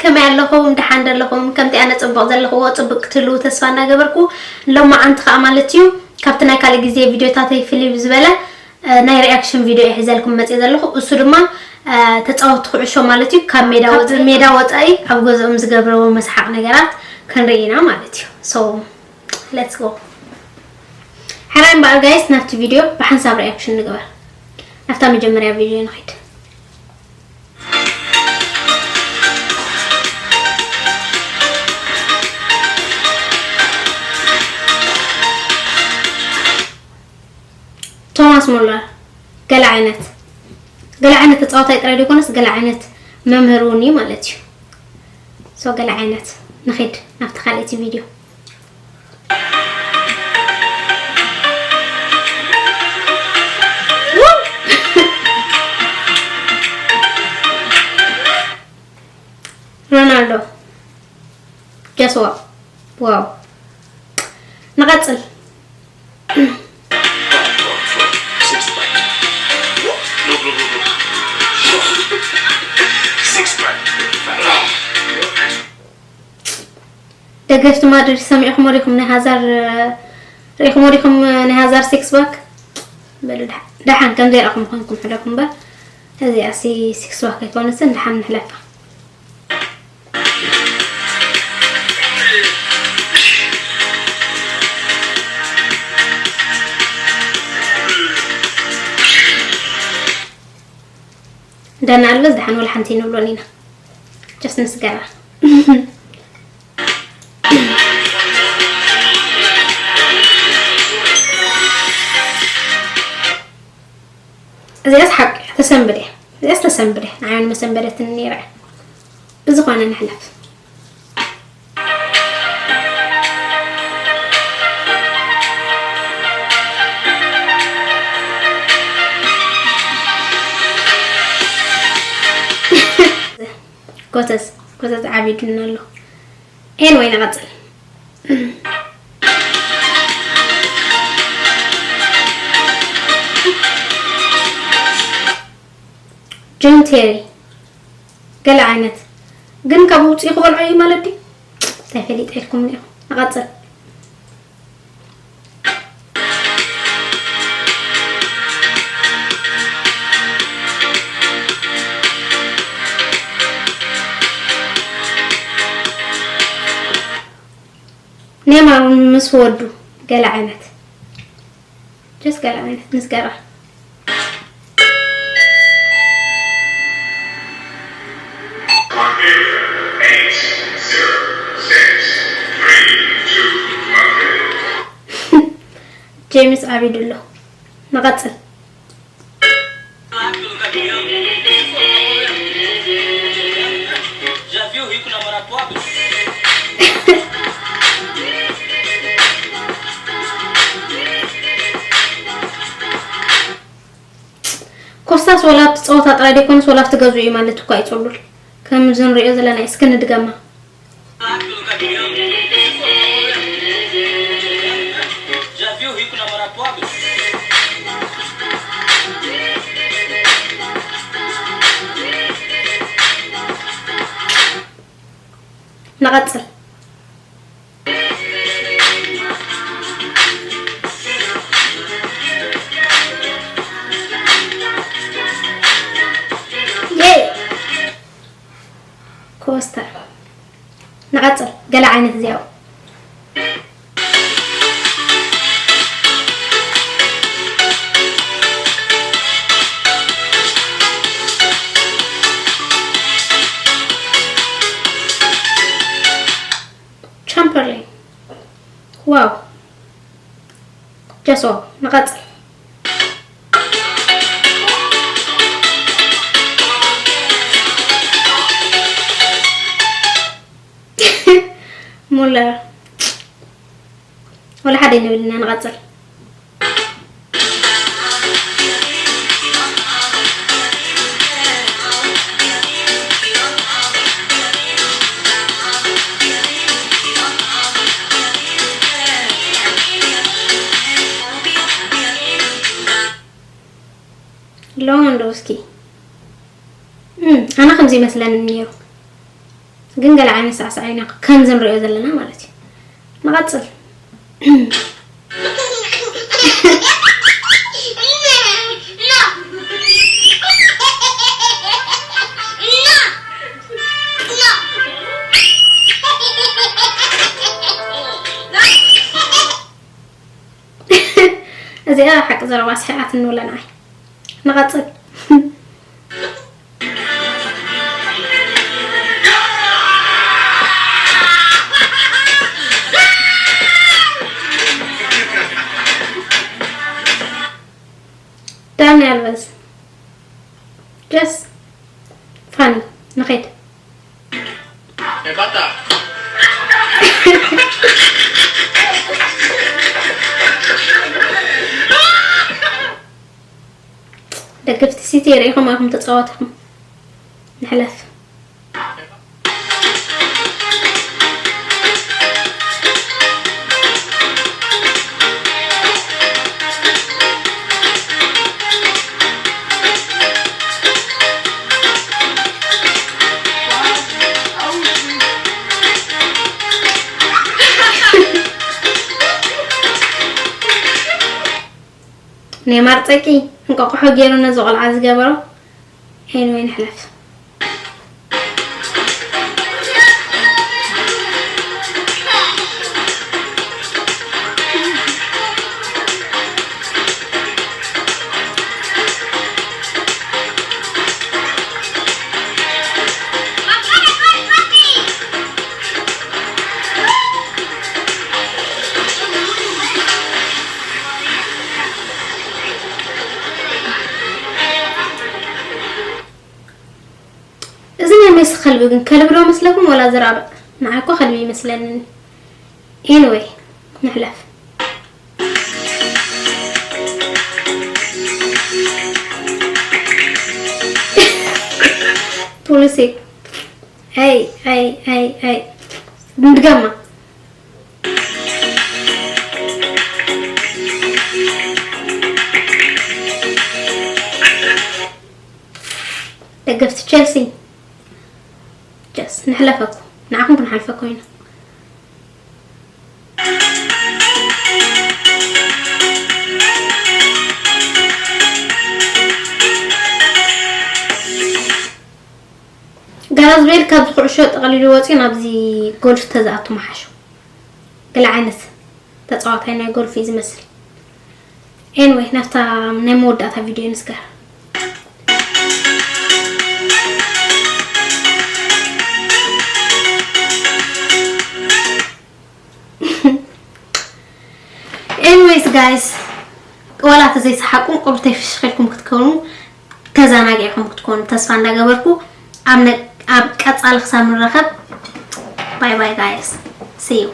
ከመይ ኣለኹም? ደሓን ደለኹም? ከምቲ ኣነ ጽቡቕ ዘለኽዎ ጽቡቅ ክትህልዉ ተስፋ እናገበርኩ፣ ሎማዓንቲ ከኣ ማለት እዩ ካብቲ ናይ ካልእ ግዜ ቪድዮታተይ ፍልይ ብዝበለ፣ እ፣ ናይ ሪኣክሽን ቪድዮ እየ ሒዘልኩም መጽየ ዘለኹ። እሱ ድማ፣ እ፣ ተጻወትቲ ኩዕሾ ማለት እዩ ካብ ሜዳ ወጻኢ፣ ሜዳ ወጻኢ ኣብ ገዝኦም ዝገብርዎ መስሓቕ ነገራት ክንርኢ ኢና ማለት እዩ። So let's go። ሕራይ እምበኣር ጋይስ፣ ናብቲ ቪድዮ ብሓንሳብ ሪኣክሽን ንግበር። ናብታ መጀመርያ ቪድዮ ንኸይድ። ቶማስ ሙለር ገለ ዓይነት፣ ገለ ዓይነት ተጻዋታይ ጥራይ ዘይኮነስ ገለ ዓይነት መምህር እውን እዩ ማለት እዩ። So ገለ ዓይነት ንኺድ ናብቲ ካልኣይቲ ቪድዮ። ሮናልዶ። Just wow. ዋው። ንቐጽል። ደገፍቲ ማድሪድ ሰሚዕኹም ሪኹም ናይ ሃዛር ሪኹም ሪኹም ናይ ሃዛር ሲክስ ባክ በሉ። ደሓን ከም ዘይረኹም ኮንኩም ሕደኩም በር። እዚኣ ሲ ሲክስ ባክ ኣይኮነትን፣ ደሓን ንሕለፋ። ዳና ኣልበስ ደሓን ወላ ሓንቲ ንብሎን ኢና። ጀስት ንስገራ። እዚኣስ ሓቂ እያ፣ ተሰንብድ እያ። እዚኣስ ተሰንብድ እያ። ንዓይ እውን መሰንበደትኒ ነይራ እያ። ብዝኾነ ንሕለፍ። ጎተዝ፣ ጎተዝ ዓቢዱና ኣሎ። ኤንወይ ንቐጽል። ጆን ቴሪ ገለ ዓይነት ግን ካብ ውፅኢ ክበልዖ እዩ ማለት ድዩ? እንታይ ፈሊጠ ኢልኩም እኒኹም። ንቐጽል። ኔማር ምስ ወዱ ገለ ዓይነት ጀስ ገለ ዓይነት ምስ ገራ። ጄምስ ዓቢዱ ኣሎ። ንቐጽል። ኮስታስ ወላ ኣብቲ ጸወታ ጥራይ ደይኮነስ ወላ ኣብቲ ገዝኡ እዩ ማለት እኳ እዩ ጽሉል። ከምዚ ንሪኦ ዘለና እስኪ ንድገማ። ንቐጽል። የይ! ኮስተር። ንቐጽል። ገለ ዓይነት እዚያው። ቻምበርሊን። ዋው። ጀሶ። ንቐጽል። ሙለር። ወላ ሓደ ንብል ኢና፣ ንቐጽል። ሎዋንዶውስኪ። እም፣ ኣነ ከምዚ ይመስለኒ ነይሩ። ግን ገለ ዓይነት ሳዕሳዕ ኢና ከምዚ ንሪኦ ዘለና ማለት እዩ። ንቐጽል። እዚኣ ሓቂ ዘረባ ስሒቓትኒ ወላ ንዓይ። ንቐጽል። ዳኒ ኣልቨዝ። Just funny። ንኸይድ። ደገፍቲ ሲቲ ርኢኹም ኢኹም ተጻወትኩም። ንሕለፍ። ኔማር ጸቂ እንቋቑሖ ገይሩ ነዚ ቆልዓ ዝገበሮ። ኤንወይ ንሕለፍ። እዚ ናይ ሜሲ ከልቢ ግን ከልቢ ዶ መስለኩም ወላ ዝራበ? ንዓይ እኮ ከልቢ ይመስለኒ። ኤንወይ ንሕለፍ። ፖሊሲ። ኣይ ኣይ ኣይ ኣይ ንድገማ። ደገፍቲ ቸልሲ። ጀስ ንሕለፈኩም። ንዓኹም ክንሓልፈኩም ኢና። ጋራዝቤል ካብዚ ኩዕሾ ጠቕሊሉ ወፂኡ ናብዚ ጎልፍ ተዝኣቱ ምሓሾ። ገለ ዓይነት ተጻዋታይ ናይ ጎልፍ እዩ ዝመስል። ኤንወይ ናብታ ናይ መወዳእታ ቪድዮ ንስገር። ኤንወይስ ጋይስ፣ ዋላ ተዘይሰሓቁም ቁርተይ ፍሽኽልኩም ክትከኑ ተዘናጊዕኩም ክትኮኑ ተስፋ እንዳገበርኩ ኣብ ነ- ኣብ ቀጻሊ ክሳብ ንራኸብ፣ ባይ ባይ ጋይስ፣ see you።